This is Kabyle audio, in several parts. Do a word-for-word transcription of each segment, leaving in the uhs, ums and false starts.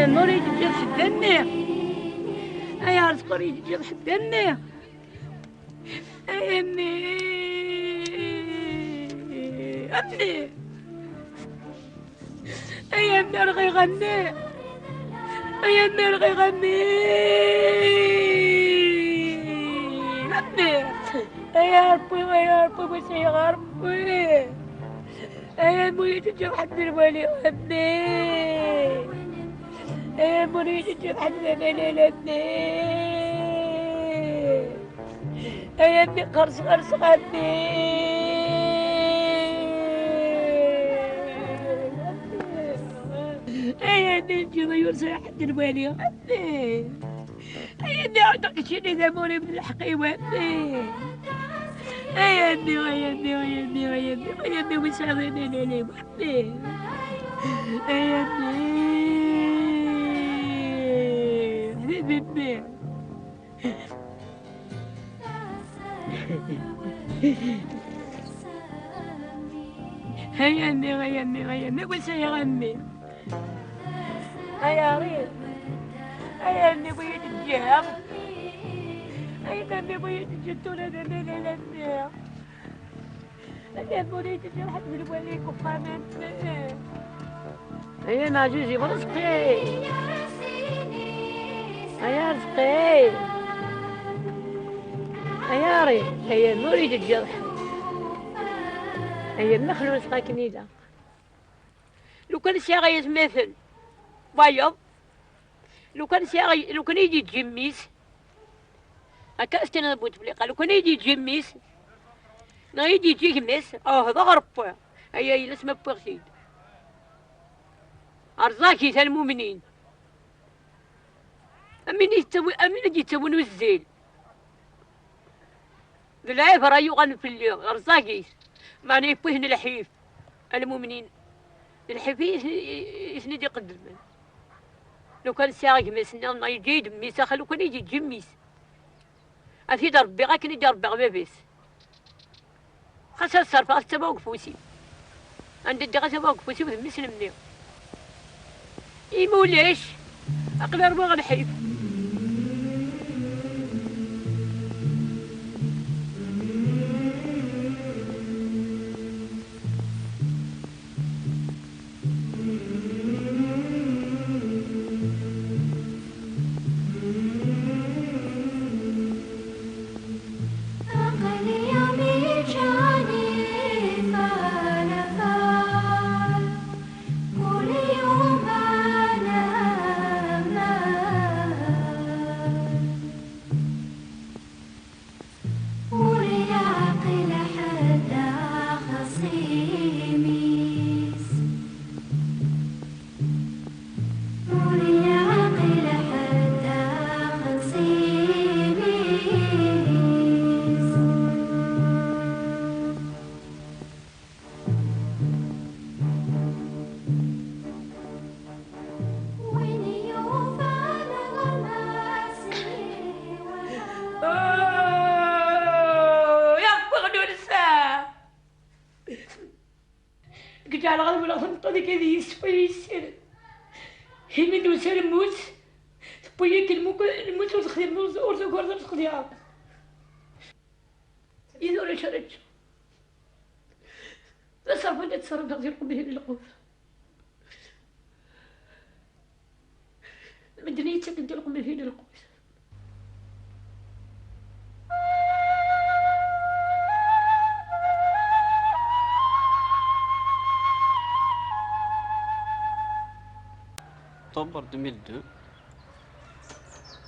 Ur yi-d-teǧǧiḍ ḥedd a mmi. Ay Arezqi, ur yi-d-teǧǧiḍ ḥedd a mmi. Ay a mmi. A mmi. Ay a mmi, rɣiɣ a mmi. Ay a mmi, rɣiɣ a mmi. A mmi. Ay a Ṛebbi, ay a Ṛebbi, ur sɛiɣ a Ṛebbi. Ay a mmi, ur yi-d-teǧǧiḍ ḥedd n lwali a mmi. Ay a mmi, ur yi-d-teǧǧiḍ ḥedd n lwali a mmi. Ay a mmi, qerṣeɣ, qerṣeɣ a mmi. Ay a mmi, lǧiḍ-iw ur sɛiɣ ḥedd n lwali a mmi. Ay a mmi, ɛuddeɣ keččini d amur-iw d lḥeqq-iw a mmi. Ay a mmi, ay a mmi, ay a mmi, ay a mmi, ay a mmi, wi sɛiɣ d lwali a mmi. Ay a mmi. Ḥbibi mmi. Ay a mmi, ay a mmi, ay a mmi, wi sɛiɣ a mmi. Ay a Ṛib. Ay a mmi, wi yi-d-teǧǧiḍ. Ay a mmi, wi yi-d-teǧǧiḍ tura d amalal a mmi. Ay a mmi, wi yi-d-teǧǧiḍ ḥedd n lwali deg uxxam a mmi. Ay a Meɛǧuǧ Ibrezqi. Ay a Rezqi. Ay a Ṛib. Ay a mmi, ur yi-d-teǧǧiḍ ḥedd. Ay a mmi, xlu Rezqi akken ila. Lukan sɛiɣ aytmaten, wayeḍ. Lukan sɛiɣ, lukan i yi-d-yeǧǧi mmi-s. Akka i s-tiniḍ a Butefliqa, lukan i yi-d-yeǧǧi mmi-s, neɣ i yi-d-yeǧǧi gma-s, ɛuhdeɣ Ṛebbi. Aya yella asmi wwiɣ-t-id. Rẓagit a lmumnin. Amin i yettawi-, amin i d-yettawin uzzal. D lɛibra yuɣalen fell-i, rẓagit. Meɛna yewwi-ten lḥif. A lmumnin, d lḥif i, i, i ten-id-iqeddmen. Lukan sɛiɣ gma-s nniḍen, yeǧǧa-yi-d mmi-s, axir lukan i yi-d-yeǧǧi mmi-s. Ad t-id-rebbiɣ akken i d-rebbiɣ baba-s. Xas ad ṣerfeɣ, ad t-ttawiɣ deg ufus-iw. Anda ddiɣ, ad t-awiɣ deg ufus-iw d mmi-s n mmi. Imi ulac, aql-i rwiɣ lḥif. Aql-i am iǧǧan ifal afal, kul yum ala amal. Ur yeɛqil ḥedd axṣim-is. Ur yeɛqil ḥedd axṣim-is. Win yufan ɣer Masiwa. Oh, ya Rebbi, ɣlulsa. Deg ǧeɛleɣ ad walaɣ tameṭṭut-agi ad iyi-yessefk ad iyi-yessired. Imi d-usa lmut, tewwi-yak lmut, lmut ur texdimeḍ, ur, ur tugareḍ, ur texdiɛeḍ. Yid ulac ara ččeɣ. D aṣerf anda ttṣerrifeɣ di lqum-ihin lqut. Medden i yettaken di lqum-ihin lqut. Octobre deux mille deux.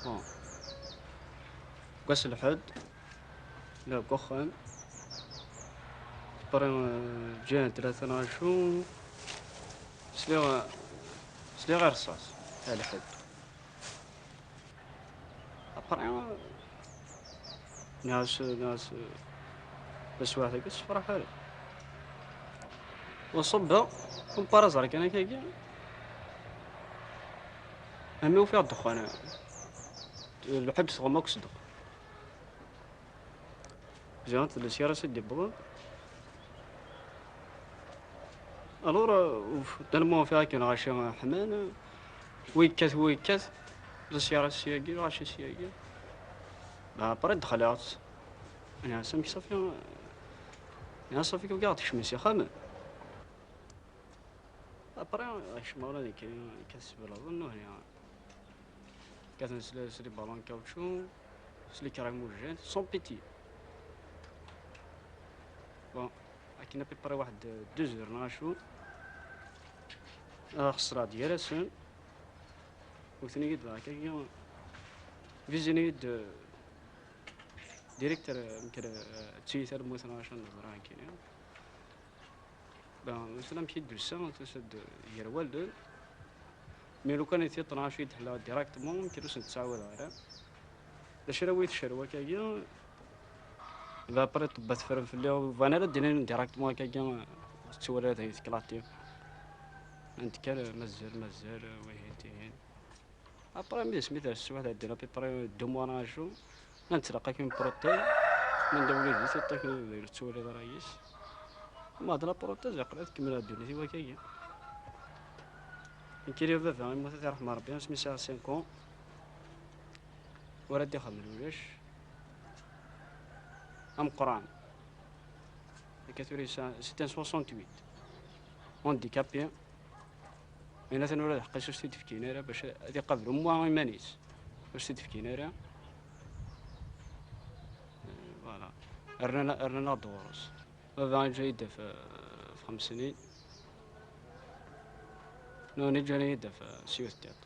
Bon. Deg wass lḥedd, lliɣ deg uxxam. Après, euh, ǧǧan tlata neɣ acu, sliɣ, sliɣ i rrṣaṣ, a lḥedd. Après, euh, nniɣ-as, nniɣ-as, euh, taswiɛt-agi ur tessefraḥ ara. Ur ṣubbeɣ, kumpara ẓer kan akkagi. Ami ufiɣ ddexxan. Lḥedd tɣem akk s ddexxan. Ziɣen d lesyara i d-iwwḍen. Alors, euh, uf-, tellement ufiɣ akken lɣaci ḥman, euh, Wi yekkat, wi yekkat, la siyara syagi, lɣaci syagi. Bah, après dxleɣ-tt. Nniɣ-as amek safi, nniɣ-as safi kan kekmen s ixxamen. Après kecmeɣ ula d nekk, kkat sbelḍen, nuhni kkaten s les, s les ballons caoutchouc, s les crayon mougène, sans pitié. Bon, akken à peu près waḥed deux heures neɣ acu, xeṣreɣ-d gar-asen. Wten-iyi-d dɣa kagi, vizin-iyi-d direct, mkir d tiyita lmut neɣ acu neẓra nekkini. Ben, wissen amek i d-tusa, tusa-d gar wallen. Mi lukan i tiṭ neɣ acu i d-ḥella directement, mkir ur sen-ttɛawadeɣ ara. D acu ara wi tcerwa akkagi? Ba après ṭebba tefren fell-i, bɣan ara d-inin directement akkagi, tettwala d ay teklaṭi. Anda kan mazal, mazal, wihin, tihin. Après mi d asmi ters teswiɛt, ɛeddan à peu près deux mois neɣ acu, la nettlaqaq une prothèse, ma nda wlidi tiṭ akken ur tettwaliḍ ara yis. Ma d la prothèse, aql-i ad kemmleɣ ddunit-iw akkagi. Nekkini baba immut, ad t-iṛḥem Ṛebbi, asmi sɛiɣ cinq ans. Ur ad d-ixemmel ulac. Ameqqran. Akka tura yesɛa, c'est un soixante-huit. Handicapé. Ayen atan ula d ḥeqqis ur s-t-id-fkin ara bac ad iqabel umwa iman-is. Ur s-t-id-fkin ara. Eh, voilà. Rnan, rnan-aɣ-d ɣur-s. Baba iǧǧa-yi-d ɣef, ɣef xems snin. Nuni ǧǧan-iyi-d ɣef, s yiwet tiṭ.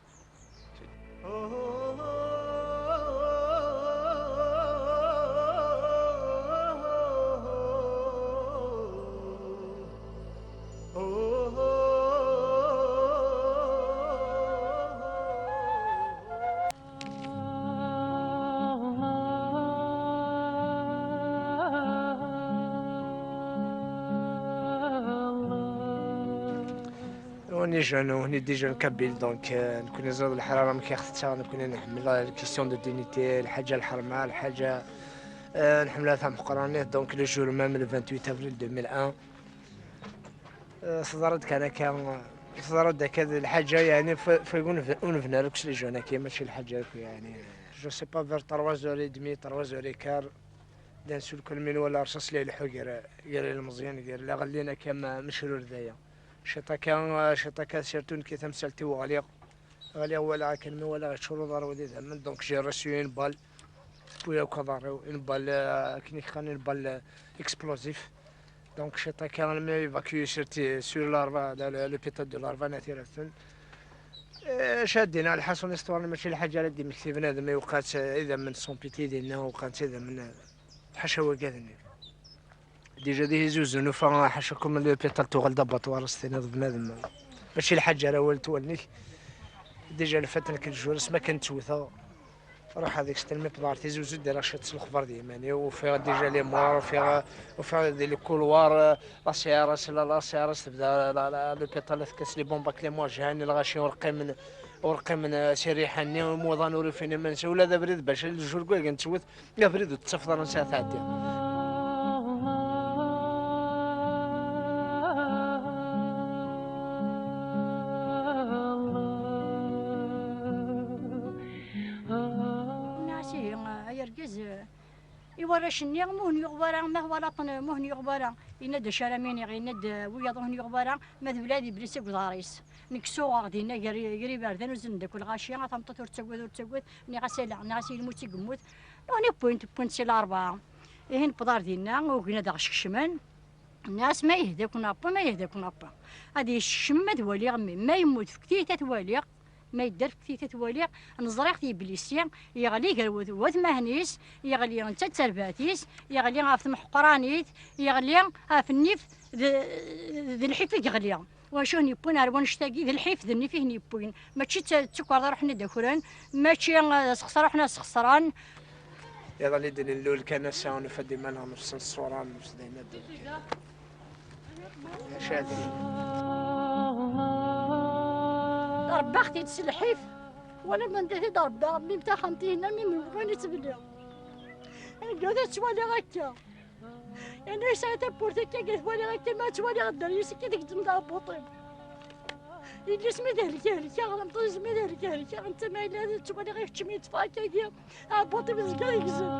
On est jeune, on est des jeunes kabyles, donc, euh, nekkni ẓid lḥrara amek i ɣ-tettaɣ, nekkni nḥemmel la question de dignité, lḥaǧa lḥerma, lḥaǧa, euh, nḥemmel tameqqranit, donc le jour même, le vingt-huit avril deux mille un, euh, teḍra-d kan akka, teḍra-d akka d lḥaǧa, yeɛni, f-, f-, ur neb-, ur nebni ara akk s les jeunes-agi, mačči lḥaǧa akk, yeɛni. Je sais pas, vers trois heures et demie, trois heures et quart, d'un seul coup, mi nwala rrṣaṣ la ileḥḥu gar, gar ilmeẓyen, gar la ɣellin akka ma, mecrur daya. Ciṭ akka, ciṭ akka, surtout nekk tamsalt-iw ɣliɣ. Ɣliɣ walaɣ akken mi walaɣ iččur uḍar-iw d idammen, donc j'ai reçu une balle. Tewwi akk aḍar-iw, une balle, euh, akken i k-qqaren, une balle, euh, explosif. Donc ciṭ akka, almi évacué sur ti-, sur Larva, la, la, l'hôpital de Larva, n At Iraten. Eh, ca dinna, lḥaṣun, histoire-nni mačči lḥaǧa ara d-immekti bnadem, i wqant, eh, idammen sont piti dinna, wqant idammen, eh, ḥaca wagad-nni. Déjà di Tizi Uzzu nufa, ḥaca comme l'hôpital tuɣal d abattoir, s tiniḍ bnadem. Mačči lḥaǧa ara walet wallen-ik. Déjà le fait nekk lejur asmi akken ttewteɣ, ruḥ ad externe mes points d'arrêt, Tizi Uzzu, ddireɣ ciṭ s lexbar d yiman-iw, ufiɣ déjà les morts, ufiɣ, ufiɣ di le couloir, eh, la C R S, la, la C R S tebda, la, la, l'hôpital la tekkat les bombes lacrymogènes, lɣaci ur qqimen, ur qqimen, eh, si rriḥa-nni, imuḍan ur ufin iman-nsen, ula d abrid bac lejur deg wayen ttewt, abrid ur tettafeḍ ara ansa ad tɛeddi. Nniɣ-as ihi, ay argaz, i warrac-nni, ma ur ten-yuɣ wara, ma twalaḍ-ten, ma ur ten-yuɣ wara, yenna-d acu ara m-iniɣ, yenna-d, eh, wiyaḍ ur ten-yuɣ wara, ma d Blad Iblis deg uḍar-is. Nekk suɣeɣ dinna gar, gar iberdan, uzzlen-d akk lɣaci, a tameṭṭut ur ttagad, ur ttagad, nniɣ-as ala, nniɣ-as i lmut i yemmut. Nuhni wwin-t, wwin-t si Larebɛa. Ihi newweḍ ar dinna, ugin ad aɣ-skecmen. Nniɣ-as ma yehda-ken Ṛebbi, ma yehda-ken Ṛebbi. Ad yessekcem ma ad waliɣ mmi, ma yemmut fektit ad t-waliɣ, ma yedder fektit ad t-waliɣ, neẓriɣ-t yiblisi, yeɣli gar wat-, watmaten-is, yeɣli netta d terbaɛt-is, yeɣli ɣef temḥeqranit, yeɣli ɣef nnif d, d lḥif i yeɣli. Wacu i ten-yewwin ar wannect-agi? D lḥif d nnif i ten-yewwin. Mačči d ta-, d tukerḍa ruḥen ad akren, mačči, eh, d asexṣer ruḥen ad sxeṣren. Iḍelli d-nlul kan ass-a, nufa-d iman-nneɣ nefs ṣṣura, nefs d ayen ad d-, acu ad d-, rebbaɣ-t-id s lḥif, wala ma anda t-id-rebbaɣ, mmi-m taxxamt-ihin, a mmi-m, wani ttbelliɣ. Anga ur ttwaliɣ akka. Yerna yesɛa tawwurt akka, i twaliɣ akka, ma ttwaliɣ dderya-s akka, deg ddem d aɛebbuṭ-im. Yelli-s mi d-helkeɣ, helkeɣ, ɣer meṭṭu-s mi d-helkeɣ, helkeɣ, netta ma yella ad ttwaliɣ ikeččem yeṭṭef akka-agi, aɛebbuḍ-iw deg-i yegzem.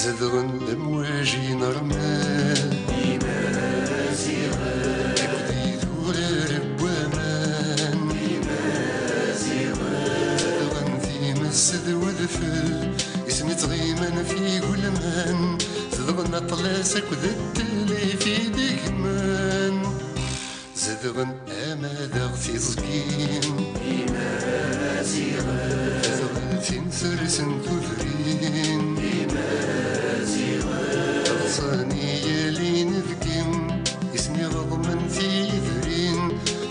Zedɣen d amwaji n rrmel, akked yidurar n waman. Zedɣen times d wedfel, isem ittɣiman f igulman. Zedɣen aṭlas akked tlif i d-igman. Zedɣen ama daɣ tiẓgin, zedɣen tin sersen tudrin. Ḍsan i yal inebgi, isniɣeḍmen tiyedrin.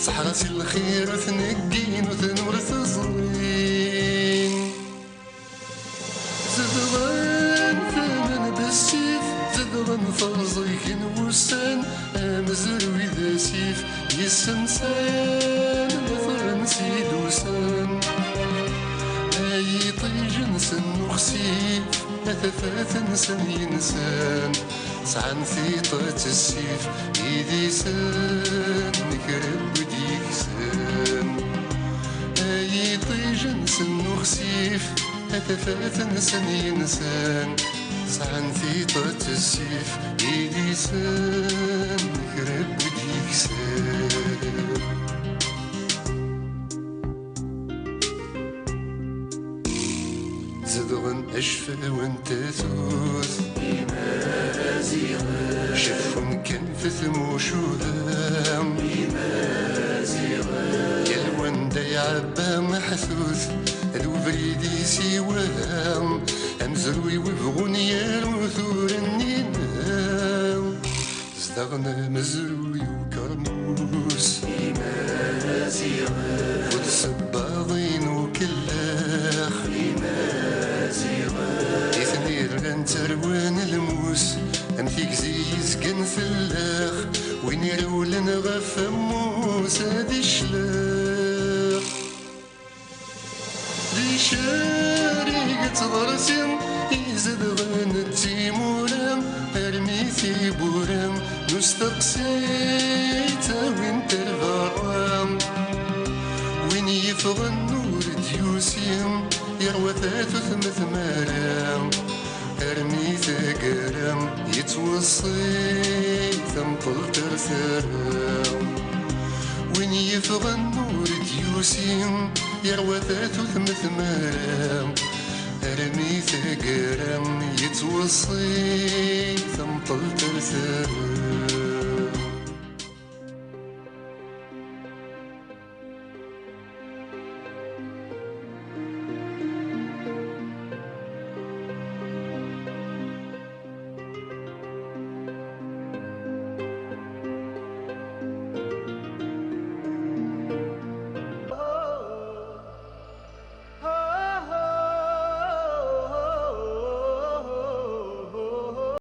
Ṣeḥra si lxirat neggin uten ur teẓrin. Zedɣen tmen bessif, zedɣen terẓeg n wussan, amezruy d asif, yessemsayan ma ferren si d-usan. Ay iṭij-nsen n uxsif, a tafat-nsen yensan, sɛan tiṭ ad tessif, idisen kra n wid yeksan. Ay iṭij-nsen n uxsif, a tafat-nsen yensan, sɛan tiṭ ad tessif, idisen kra n wid yeksan. Zedɣen acfaw n tatut, ceffun kan f tmucuda. Yal wanda iɛebba aḥtut, d ubrid-is iwaha. Amezruy wibɣun yaru tura nnineɣ. Zedɣen amezruy ukermus, bu tsebbaḍin ukellax. I ten-irran ttarwan lmus, am tigzi yezgan tellax. Win irewlen ɣef ammus ad iclex. Di ccarig d tɣersi izedɣen d timura, armi tiwwura n usteqsi ttawint ar berra. Win yeffɣen ur d-yusi, yerwa tatut m tmara. Armi taggara yettweṣṣi tamṭelt ar tara. Win yeffɣen ur d-yusi, yerwa tatut m tmara. Armi taggara yettweṣṣi tamṭelt ar tara.